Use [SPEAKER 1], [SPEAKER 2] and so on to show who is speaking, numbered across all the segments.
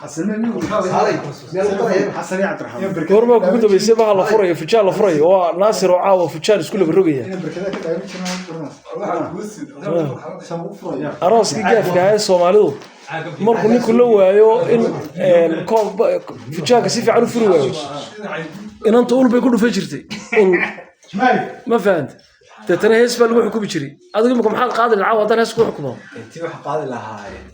[SPEAKER 1] Xasan iyo Cabdiraxmaan.
[SPEAKER 2] Goormaa kugu dambeysay baha la furayo, fujaan la furayo? Waa Naasir oo caawa fujaan isku laba rogaya. Arooskii gaafka ahaa ee Soomaalidu, markuu ninku la waayo in koob fujaanka si fiican u furi waayo, inanta ul bay ku dhufan jirtay, ul, ma fahanta? Deetana hees baa lagu xukumi jiray. Adigu imika maxaad qaadi lahaa caawa haddaan hees ku xukumo?
[SPEAKER 1] Intii waxa qaadi lahaa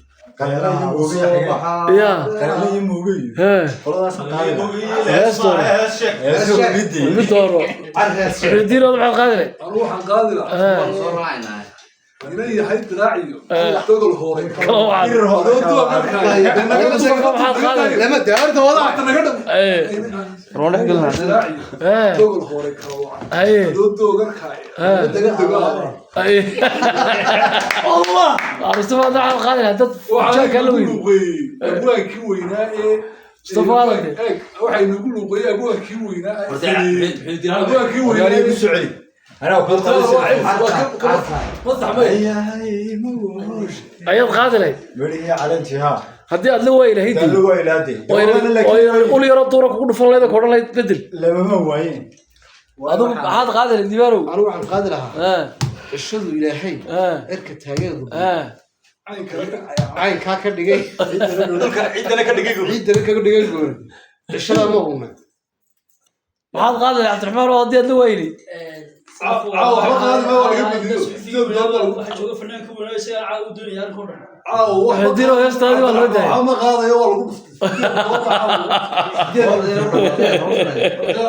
[SPEAKER 2] Ya.
[SPEAKER 1] Qalalayo moogayo.
[SPEAKER 2] Hee.
[SPEAKER 1] Qoladaas qaadi lahaa.
[SPEAKER 2] Hees dooro. Mid dooro. Xidiinood maxaad qaadi lahayd?
[SPEAKER 3] Anu waxaan qaadi lahaa inan yahay diraaciyo dogol hore.
[SPEAKER 2] Kala wacan. Mustafa, maxaad qaadi lahayd?
[SPEAKER 4] Lama daarta wada.
[SPEAKER 3] Naga dham. Diraaciyo dogol hore kala wacan. Adoo doogarkaaya.
[SPEAKER 2] Haye. Allah, Mustafa, maxaad qaadi lahayd dad
[SPEAKER 3] Waxaa
[SPEAKER 2] fujaanka la
[SPEAKER 3] nagu
[SPEAKER 2] weydo?
[SPEAKER 3] luuqeeyey abwaankii weynaa ee
[SPEAKER 2] Mustafa Aragde.
[SPEAKER 3] Eeg, waxay nagu luuqeeyey abwaankii weynaa ee abwaankii weynaa
[SPEAKER 1] Igu soo celi. Anaa ku
[SPEAKER 3] masax may.
[SPEAKER 2] Ayaad qaadi lahayd?
[SPEAKER 1] Midhihii caleentii haa.
[SPEAKER 2] Haddii aad la waayi lahayd?
[SPEAKER 1] Daa lagu ilaadey.
[SPEAKER 2] Oo ul yaroo duura kugu dhufan lahayd oo ka odhan lahayd bedel.
[SPEAKER 1] Lamama waayeen.
[SPEAKER 2] Adigu maxaad qaadi lahayd, Dibaanow?
[SPEAKER 4] Anigu waxaan qaadi lahaa cishadu Ilaahay cirka taageedu caynkaa ka dhigay,
[SPEAKER 5] ciidana ka dhigay.
[SPEAKER 4] Ciidana kaga dhigay gooni cishada ma una.
[SPEAKER 2] Maxaad qaadi lahayd, Cabdiraxmaan, oo haddii aad la waayi lahayd?
[SPEAKER 3] Caawa waxba qaadi ma, waa laga badiyo. Sideed bilood baa lagu
[SPEAKER 6] Waxa jooga fanaanka wanaagsan caawa u doonaya halka oo dhan.
[SPEAKER 3] Caawa waxba
[SPEAKER 2] Xidiino, heestaadii waa loo daayay.
[SPEAKER 3] Waxba ma qaadayo, waa lagu dhuftay. Sideed bilood baa caawa.